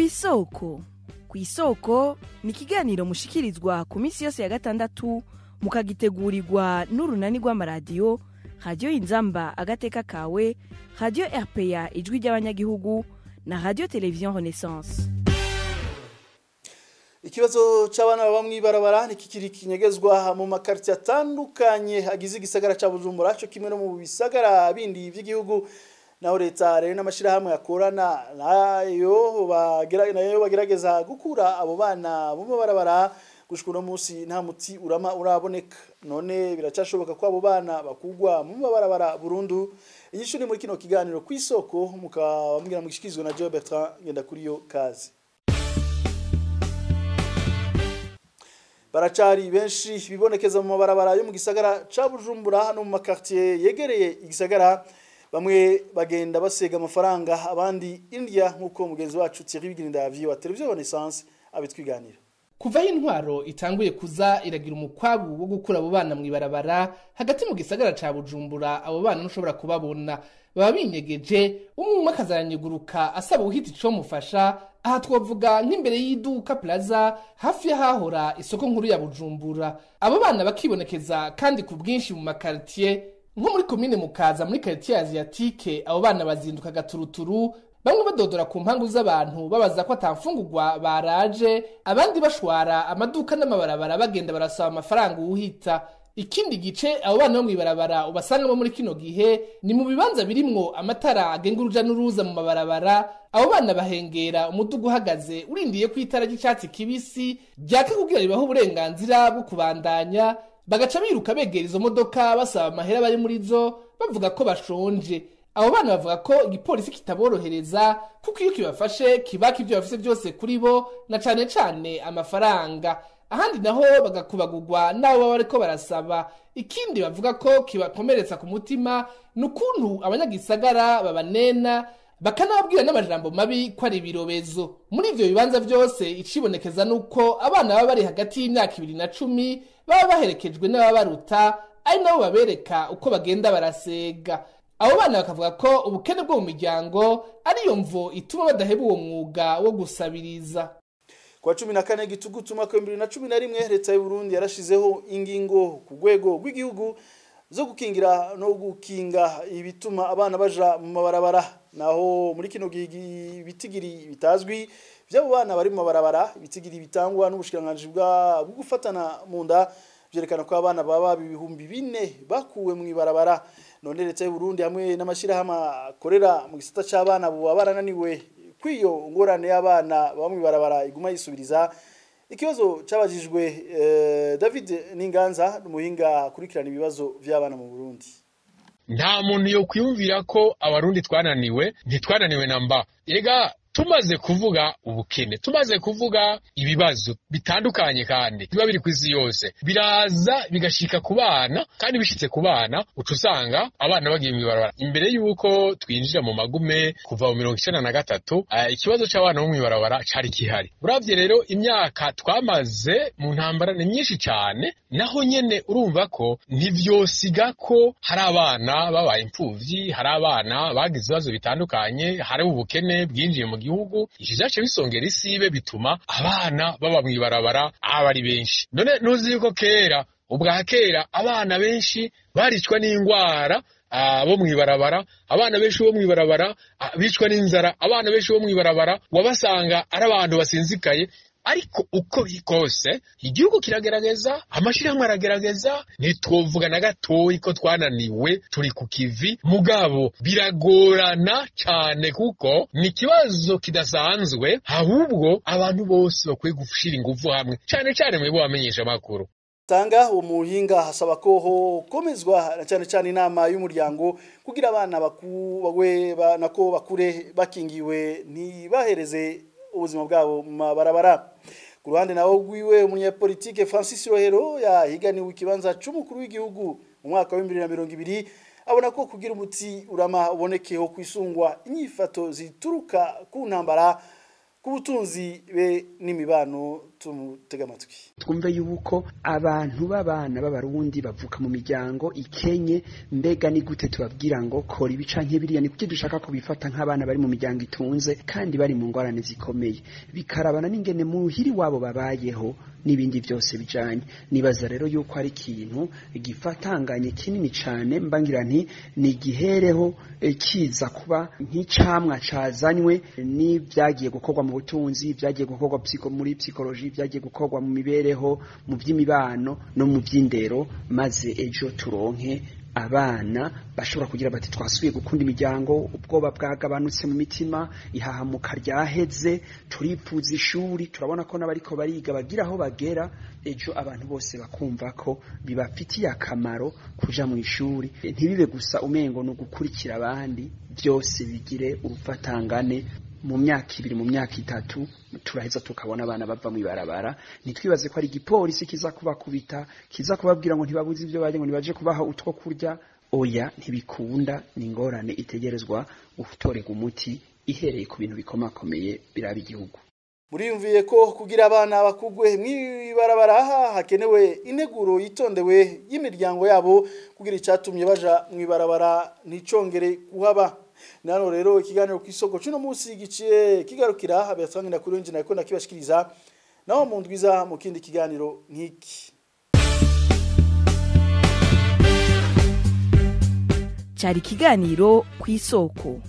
Kw'isoko. Kw'isoko ni ikiganiro mushikirizwa ku minsi yose ya gatandatu, mukagitegurirwa n'urunani rw'amaradiyo Radiyo Inzamba Agateka Kawe, Radiyo RPA Ijwi ry'Abanyagihugu na Radiyo Televiziyo Renaissance. Ikibazo c'abana baba mw'ibarabara nikikiri kinyegezwa mu makartie atandukanye agize igisagara ca Bujumbura, cyo kimwe no mu bisagara bindi vy'igihugu. Naho leta rero n'amashirahamwe akorana nayo bagerageza gukura abo bana bo mabarabara, gushika uno munsi nta muti urama uraboneka. None biracashoboka ko abo bana bakugwa mu mabarabara burundu? Inyishu ni muri kino kiganiro Kw'isoko, mukabambwira mugishikirizwa na Joe Bertrand ngenda kuri yo kazi. Baracari benshi bibonekeza mu mabarabara yo mu gisagara ca Bujumbura no mu makartier yegereye igisagara. Bamwe bagenda basega amafaranga, abandi indya, nkuko mugenzi wacu Thierry Bigirindavyi wa Televiziyo Renaissance abitwiganira. Kuva aho intwaro itanguye kuza iragira umukwabu wo gukura abo bana mw'ibarabara hagati mu gisagara ca Bujumbura, abo bana ntushobora kubabona, baba binyegeje. Umwe umwe akazaranyiguruka asaba uwuhita icomufasha. Aha twovuga nk'imbere y'iduka Plaza, hafi y'ahahora isoko nkuru ya Bujumbura. Abo bana bakibonekeza kandi ku bwinshi mu makartier, nko muri komine Mukaza, muri quartier Asiatique. Abo bana bazinduka gaturuturu, bamwe badodora ku mpangu z'abantu babaza ko atamfungurwa baraje, abandi bashwara amaduka n'amabarabara bagenda barasaba amafaranga uwuhita. Ikindi gice abo bana bo mw'ibarabara ubasangamo muri kino gihe ni mu bibanza birimwo amatara agenga uruja n'uruza mu mabarabara. Abo bana bahengera umuduga uhagaze urindiye ko itara ry'icatsi kibisi ryaka kugira ribahe uburenganzira bwo kubandanya, bagaca biruka begera izo modoka basaba amahera bari muri zo, bavuga ko bashonje. Abo bana bavuga ko igipolisi kitaborohereza, kuko iyo kibafashe kibaka ivyo bafise vyose kuri bo, na cane cane amafaranga. Ahandi naho bagakubagurwa n'abo baba bariko barasaba. Ikindi bavuga ko kibakomeretsa ku mutima ni ukuntu abanyagisagara babanena, bakanababwira n'amajambo mabi ko ari ibirobezo. Muri ivyo bibanza vyose, icibonekeza nuko abana baba bari hagati y'imyaka 2 na 10 baba baherekejwe n'ababaruta, ari nabo babereka uko bagenda barasega. Abo bana bakavuga ko ubukene bwo mu miryango ariyo mvo ituma badaheba uwo mwuga wo gusabiriza. Kwa 14 Gitugutu mwaka wa 2011, leta y'u Burundi yarashizeho ingingo ku rwego rw'igihugu zo gukingira no gukinga ibituma abana baja mu mabarabara. Naho muri kino gihe ibitigiri bitazwi by'abo bana bari mu mabarabara, ibitigiri bitangwa n'ubushikiranganji bwa gufatana mu nda byerekana ko abana baba 4000 bakuwe mu ibarabara. None leta y'u Burundi hamwe n'amashirahamwe akorera mu gisata c'abana bo barananiwe kwiyo ngorane y'abana baba mu ibarabara iguma yisubiriza? Ikibazo cabajijwe David Ninganza, umuhinga akurikirana ibibazo vy'abana mu Burundi. Nta muntu yo kwiyumvira ko Abarundi twananiwe. Ntitwananiwe namba. Erega tumaze kuvuga ubukene, tumaze kuvuga ibibazo bitandukanye kandi biba biri kw'isi yose, biraza bigashika ku bana, kandi bishitse ku bana uca usanga abana bagiye mw'ibarabara. Imbere y'uko twinjira mu magume kuva mu 93, ikibazo c'abana bo mw'ibarabara cari kihari. Uravye rero imyaka twamaze mu ntambara ni myinshi cane, naho nyene urumva ko ntivyosiga ko hari abana babaye impfuvyi, hari abana bagize ibibazo bitandukanye, hari ubukene bwinjiye mu gihugu. Ivyo vyaciye bisongera isibe, bituma abana baba mw'ibarabara aba ari benshi. None ntuzi yuko kera, ubwa kera, abana benshi baricwa n'ingwara bo mw'ibarabara? Abana benshi bo mw'ibarabara bicwa n'inzara. Abana benshi bo mw'ibarabara wabasanga ari abantu basinzikaye. Ariko uko biri kose, igihugu kiragerageza, amashirahamwe aragerageza. Ntitwovuga na gatoyi ko twananiwe, turi ku kivi, mugabo biragorana cane kuko ni ikibazo kidasanzwe. Ahubwo abantu bose bakwiye gushira inguvu hamwe, cane cane mwebwe bamenyesha amakuru. Tanga uwo muhinga hasaba ko hokomezwa na cyane cyane inama y'umuryango kugira abana bakubagwe nako bakure bakingiwe, ntibahereze ubuzima bwabo mu mabarabara. Ku ruhande nawo rwiwe, umunyapolitike Francis Rohero yahiganiwe ikibanza c'umukuru w'igihugu mu mwaka wa 2020 abona ko kugira umuti urama ubonekeho kwisungwa inyifato zituruka ku ntambara, ku butunzi be n'imibano. Tumutega amatwi. Twumve yuko abantu b'abana b'abarundi bavuka mu miryango ikenye. Mbega ni gute tubabwira ngo kora ibi canke biriya? Ni kuki dushaka kubifata nk'abana bari mu miryango itunze kandi bari mu ngorane zikomeye? Bikarabana n'ingene muhiri wabo babayeho n'ibindi byose bijanye. Nibaza rero yuko ari ikintu gifatanganye kinini cane. Mbangira nti ni gihereho kiza kuba nk'icamwa cazanywe n'ibyagiye gukorwa mu butunzi, byagiye gukorwa muri psychologie, byagiye gukorwa mu mibereho, mu by'imibano no mu by'indero, maze ejo turonke abana bashobora kugira bati: "Twasubiye gukunda imiryango, ubwoba bwagabanutse mu mitima, ihahamuka ryaheze, turipfuza ishuri, turabona ko n'abariko bariga bagira aho bagera." Ejo abantu bose bakumva ko bibafitiye akamaro kuja mu ishuri, ntibibe gusa umengo ni ugukurikira abandi. Byose bigire urufatangane. Mu myaka 2, mu myaka 3, turaheza tukabona abana bava mu ibarabara. Ntitwibaze ko ari igipolisi kiza kubakubita, kiza kubabwira ngo ntibabuze ibyo barya, ngo nibaje kubaha utwo kurya. Oya, ntibikunda. Ni ingorane itegerezwa gutorerwa umuti ihereye ku bintu bikomakomeye biraba igihugu. Muriyumviye ko kugira abana bakugwe mw'ibarabara hakenewe integuro yitondewe y'imiryango yabo, kugira icatumye baja mw'ibarabara nticongere kuhaba. Nano rero ikiganiro ku isoko cuno munsi giciye kigarukira. Bertrand kuri nje nako nakibashikiriza, naho mu ndwiza mu kindi kiganiro nk'iki. Cyari ikiganiro ku isoko.